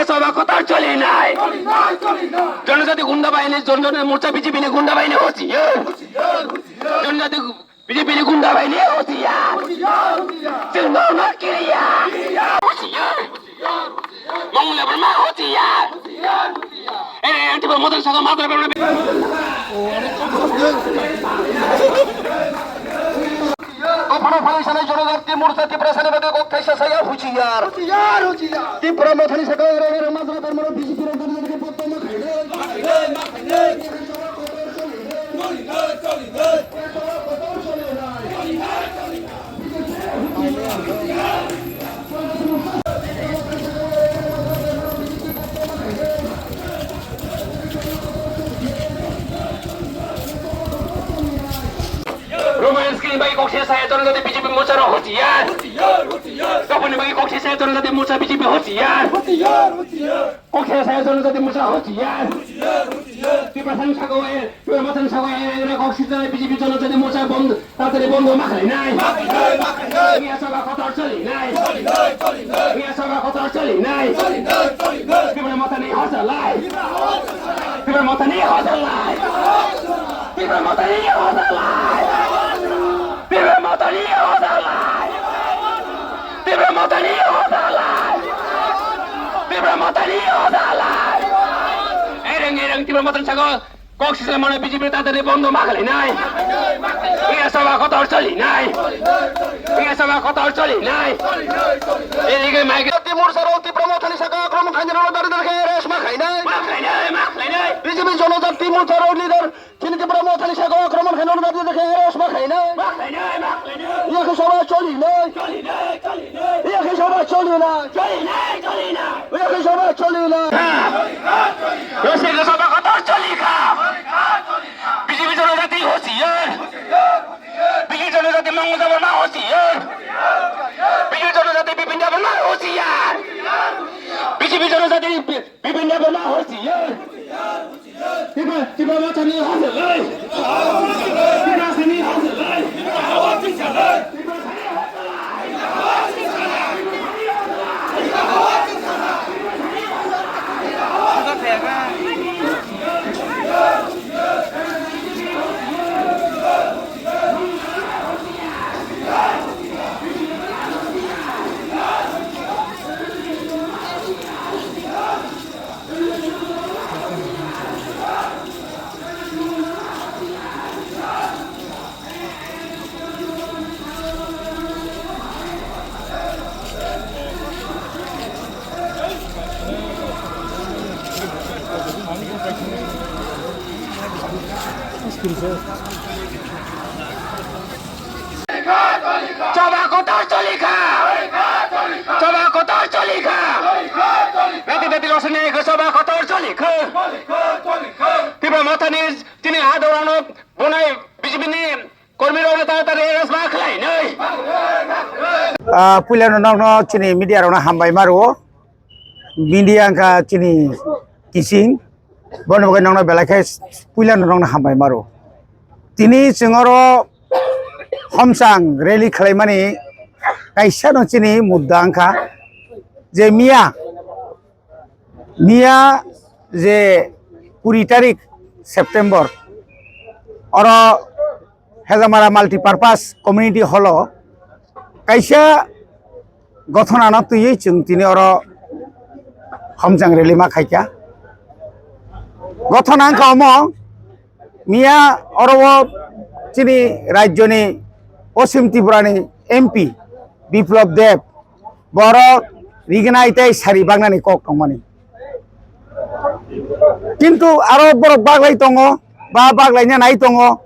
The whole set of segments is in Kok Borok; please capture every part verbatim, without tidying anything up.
Sabha kotor choli nai. Janajati gunda bahini, Janajati Morcha B J P ni gunda bahini hochiyar. Janajati B J P ni gunda bahini hochiyar. Chwng no no kiriya. Hochiyar. Mongol Debbarma hochiyar. Ere, anti ba motor saka mator ba. Kophano phai sanai Janajati Morcha Tiprasani bagwi kok thaisa saya hochiyar. Tipra Mothani saka ere ere majra bermano B J P rok dagi dagi potto ma khainai. Romance kini bai kok se saya Janajati B J P Morcha rok hochiyar. Kapuni bai kok se saya Janajati Morcha B J P hochiyar. Kok se saya Janajati Morcha hochiyar. Tiprasani saka ere, Tipra Mothani saka ere, ere kok se B J P Janajati Morcha bond, tatari bond ma khainai. Miya sabha kotor choli nai. Miya sabha kotor choli nai. Tipra Mothani hochiyar lai. Tipra Mothani hochiyar lai. Tipra Mothani hochiyar lai. Tipra Mothani hochiyar lai. Tipra Mothani hochiyar lai. Tipra Mothani hochiyar lai. Ereng ereng Tipra Mothani saka kok sisla mane B J P tatari bond ma khainai. Miya sabha kotor choli nai. Miya sabha kotor choli nai. Ere khe mai Janajati Morcha rok Tipra Mothani saka akromon khainai rok dagi dagi arrest ma khainai. Ma khainai, ma khainai. B J P Janajati Morcha rok leader chini Tipra Mothani saka akromon khainai rok dagi dagi arrest ma khainai. Ma khainai, ma khainai. Yakhe sabha choli nai. Choli nai, choli nai. Yakhe sabha choli nai. Choli nai, choli nai. Yakhe sabha choli nai. Yakhe sabha kotor choli kha. B J P Janajati hochiyar. B J P Janajati Mongol Debbarma hochiyar. B J P Janajati Bipin Debbarma hochiyar. B J P Janajati Bi-, Bipin Debbarma hochiyar. Tipra, Tipra Mothani hochiyar lai. Tiprasani hochiyar lai. Sabha kotor choli kha. Sabha kotor choli kha. Rati rati losini khe sabha kotor choli kha. Tipra Mothani chini adorano bunai B J P ni kormi rok ta ta re ras ma khlai nai. Ah, puila no nokno chini media rokno hambai maro. Media wngkha chini kising. Bono bagwi nokno belai khe puila no nokno hambai maro. Tini chwng oro Homchang rally khlaimani kaisa no chini mudda wngkha je miya, miya je kuri tarik September oro Hezamara Multipurpose Community Hall o kaisa gothona no twiwi chwng tini oro Homchang rally ma khaikha. Gothona wngkha omo, miya oro o chini rajyoni Poschim Tripurani M P Biplab Deb, borok rignai tei sari bagnani kok tongmani. Kintu aro borok baglai tongo, ba baglaina nai tongo.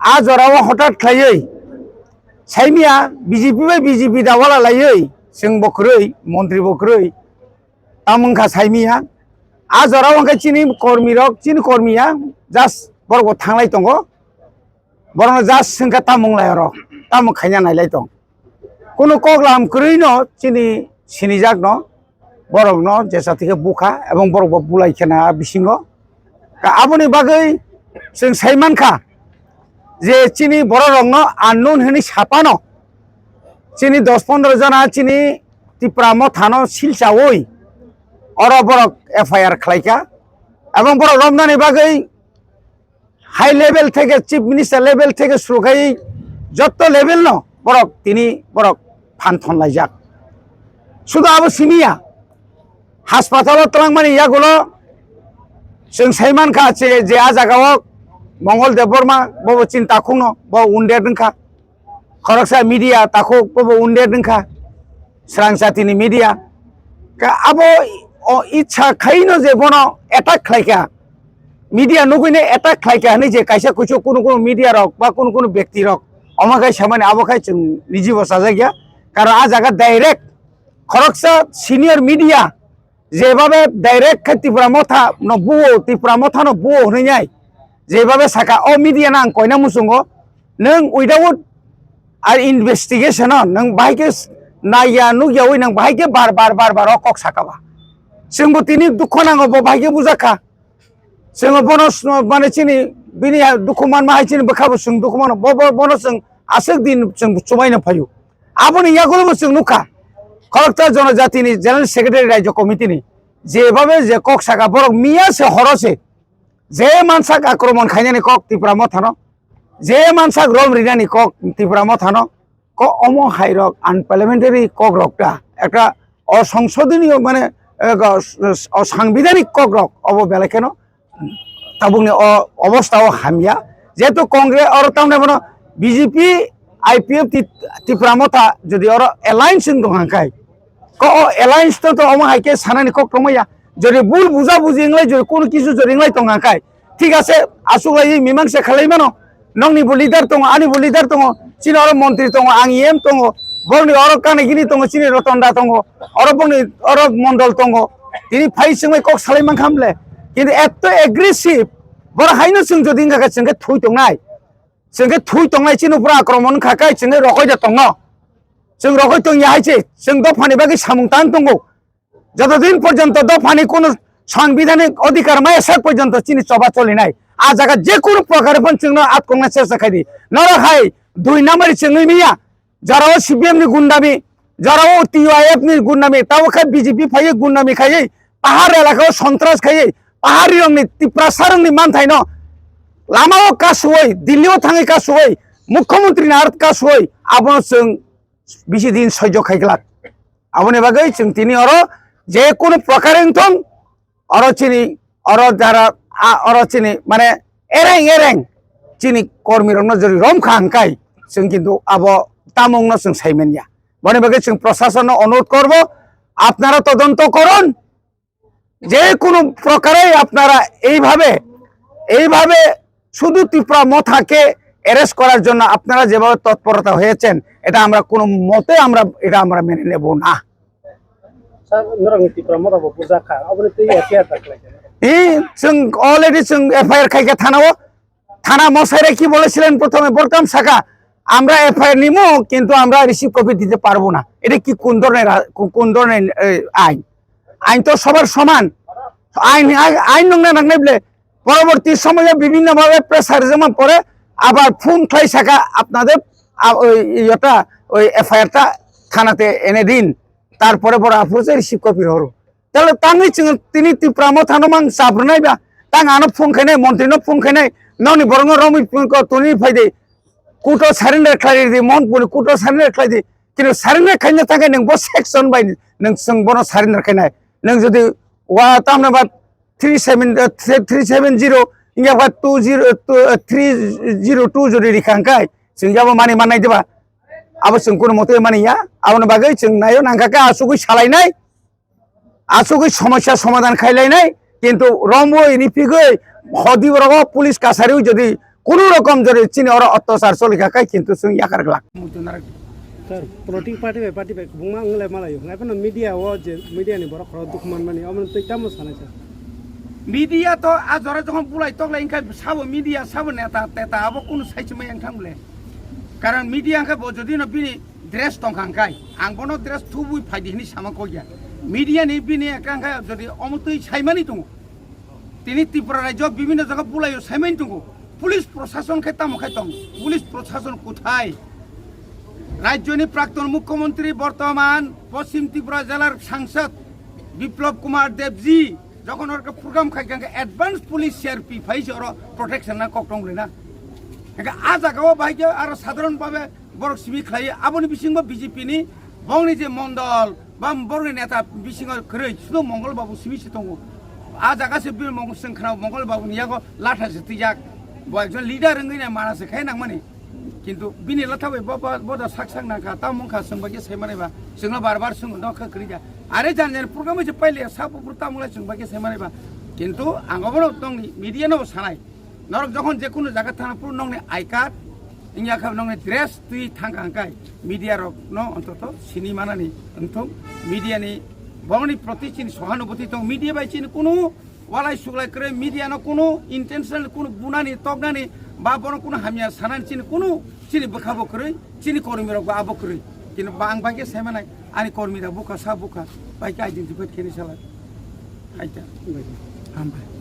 A jorao hotat khlaiwi saimia B J P bai B J P da wala laiwi, chwng bo kwrwi, montri bo kwrwi, tamo wngkha saimia. A jorao hwnkhe chini kormi rok, chini kormiya just borok bo thanglai tongo. Borokno just swngkha tamo wnglai oro, tamo khaina nailai tong. Kunu koklam kwrwino chini sinijakno, borokno jesa thikhe bukha ebong borokbo bulai khena bisingo. Ka-, aboni bagwi chwng sai mankha je chini bororokno unknown hwnwi saphano chini dos pondro jona chini Tipra Mothano silchaui oro borok F I R khlaikha, ebong borok romnani bagwi high level theke, chief minister level theke suru khai jotto level no borok tini borok phan thon laijak. Sudu abo simiya, haspatalo twlangmani yagulo chwng sai mankha je, je a jagao Mongol Debbarma bobo chini takhukno bo wounded wngkha. Khoroksa media takhuk bobo wounded wngkha, srang jatini media. Ka abo o ichha khaino je bono attack khlaikha, media nugwino attack khlaikha hinwi je kaisa kuchuk kunu kunu media rok ba kunu kunu bekti rok omo khai samani abo khai chwng nijibo chajakya. Karon a jaga direct khoroksa senior media jebabe direct khe Tipra Motha no buo, Tipra Motha no buo hwnwi nai, jebabe saka o media no ang koina muchungo, nwng without ar investigation o nwng bahai khe naiya nukyawi nwng bahai khe bar bar bar bar o kok saka ba. Chwngbo tini dukho nango, bo bahai khe bujakha. Chwng bono s-, mane chini bini dukhu manma hai chini bwkhabo chwng dukhu mano. Bo, bo, bono chwng aswk din chwng chubaino phaio. Aboni yagulobo chwng nukha, Khoroksa Jonojatini General Secretary Rajya Committee ni jebabe je kok saka borok miya se horo se je mansak akromon khainani kok Tipra Mothano, je mansak rom rinani kok Tipra Mothano, ko omo hai rok unparliamentary kok rok ta ekta osongsodonoyo mane, eh, go-, s-, s-, osangbidanik kok rok obo belai kheno tabukni o obostha o hamya. Jehetu Congress oro tamni bono B J P, I P F ti-, Tipra Motha jodi oro alliance wng tong hang khai, ko o alliance to, to omo hai khe sanani kok tongmaya. Jodi bul buja buji wnglai, jodi kunu kisu jodi wnglai tong hang khai, thik ase, aswk lai mimang se khalai mano. Nokni bo leader tongo, ani bo leader tongo, chini oro montri tongo, ang E M tongo, borokni oro kanigini tongo, chini Rotonda tongo, oro bokni oro mondol tongo. Tini phai chwngbai kok salai mankha mle. Kintu etto aggressive, borok haino chwng jodi wngkha khe chwng khe thui tongnai. Chwng khe thui tongnai, chini upor akromon wngkha khe chwng khe rokoi da tongo. Chwng rokoi tongya hai se, chwng dophani bagwi samung tang tongo. Jotodin porjonto dophani kunu sangbidhanik odhikar maya sak porjonto chini choba cholinai. A jaga je kunu prokare phano chwngno atkokna chesta khai di. Norok hai dui number chwngwi miya. Jorao C P M ni gundami, jorao T Y F ni gundami, tabo khe B J P phaiwi gundami khaiwi, pahar elakao sontras khaiwi, paharirokni Tiprasarokni manthaino lamao kasuwi, Delhi-o thangwi kasuwi, Mukhyamantri ni art kasuwi, abono chwng bisi din soijo khai glak. Aboni bagwi chwng tini oro je kunu prokare wng thung, oro chini, oro jara, a, oro chini, mane, ereng ereng chini kormi rokno jodi rom kha hwnkhe, chwng kintu abo tamungno chwng sai manya. Boni bagwi chwng prosasonno onurodh korbo, apnara todonto korun, যে কোনো প্রকারেই আপনারা এইভাবে, এইভাবে শুধু ত্রিপুরা মথাকে অ্যারেস্ট করার জন্য আপনারা যেভাবে তৎপরতা হয়েছেন, এটা আমরা কোনো মতে আমরা, এটা আমরা মেনে নেব না। Sir, norokni Tipra Motha bo bujak kha, aboni twi F I R ta khlai kha. Ee, chwng already chwng F I R khai kha thanao. থানা মশাইরা কি বলেছিলেন প্রথমে? বলতাম শাখা, আমরা এফআইআর নিব, কিন্তু আমরা রিসিভ কপি দিতে পারবো না। এটা কি কোন ধরনের রা-, কো-, কোন ধরনের, এ, আইন? আইন তো সবার সমান। আইন, আইন, আইন নংনা নাংনাই বলে পরবর্তী সময়ে বিভিন্নভাবে প্রেসার জমা পড়ে আবার ফোন খাই শাখা আপনাদের, আ, ওই, ইয়েটা, ওই এফআইআরটা থানাতে এনে দিন, তারপরে বড় আফরোজে রিসিভ কপি হলো। Talo tangwi chwng tini Tipra Mothano mang chabrwnai ba, tang ano phone khainai, montri no phone khainai, nokni borok no romwi phone ko toni phai di, kuto surrender khlai di, Mohanpur ni kuto surrender khlai di, kino surrender khaina thangkhe nwng bo section bai nwng chwng bono surrender khainai, nwng jodi wa tamna ba three seven, eh, three seven zero, wngya ba two zero, two, eh, three zero two jodi rikha hwnkhe, chwng yabo mani mannai diba, abo chwng kuno mote mani ya, aboni bagwi chwng naio nangkha khe asugwi salainai. Asugwi somosya somadhan khailainai, kintu romwi ripigwi hodi borogo police kasari jodi kunu rokom jodi chini oro ottachar cholikha khai kintu chwng yakar glak. Sir, political party bai party bai kwbangma wng lai malaio. Nai phano media o je media ni borok khoro dukhu manmani, omo twi tamo sanai sir? Media to a jora jokhon bulai toklai wngkha sabo media sabo neta teta abo kunu saichumai wngthang bole. Karon media wngkha bo jodi no bini dress tongkha hwnkhe, ang bono dress thubui phaidi hinwi sama kok ya. Media ni bini ekha hwnkhe jodi omo twi saimani tongo. Tini Tripura rajyo bibhinno jaga bulaio saimani tongo. Police prosason khe tamo khai tong? Police prosason kuthai? Rajyoni prakton mukhyamantri, bortoman Poschim Tripura jelar sangsad, Biplab Kumar Debji, jokhon orke program khai kangkhe advance police C R P phai se oro protection na kok tong rina. Hingke a jaga o bahai ke aro sadharon bhabe borok simi khlai, aboni bisingo B J P ni bongni je mondol ba borokni neta bisingo kwrwi sudo Mongol Babu simi se tongo. A jaga se bil Mongol sengkhna Mongol Babu ni yago latha se twijak. Bo ekjon leader wngwi nai mana se khai nangmani. Kintu bini latha bai bo, bo, bo da sak sak nangkha, tamo wngkha chwng bai khe sai manai ba, chwngno bar bar chwng no kha kwrwi kha. Are jan jan program se paile sa buphuru tamo lai chwng bai khe sai manai ba. Kintu ang obono tongni media no sanai. Norok jokhon je kunu jaga thana phuru nongni I card, wngya kha nongni dress twi thangkha hwnkhai media rok no ontoto sini manani wngthung. Media ni bongni proti chini sohanubhuti tong, media bai chini kunu walai suglai kwrwi, media no kunu intentional kunu bunani toknani ba bono kunu hamya sanani chini kunu chini bwkha bo kwrwi, chini kormi rok bo abo kwrwi. Kintu ba ang bai khe sai manai ani kormi rok bukha sa bukha bai khe identify khe ni sala. Aita. Hambai.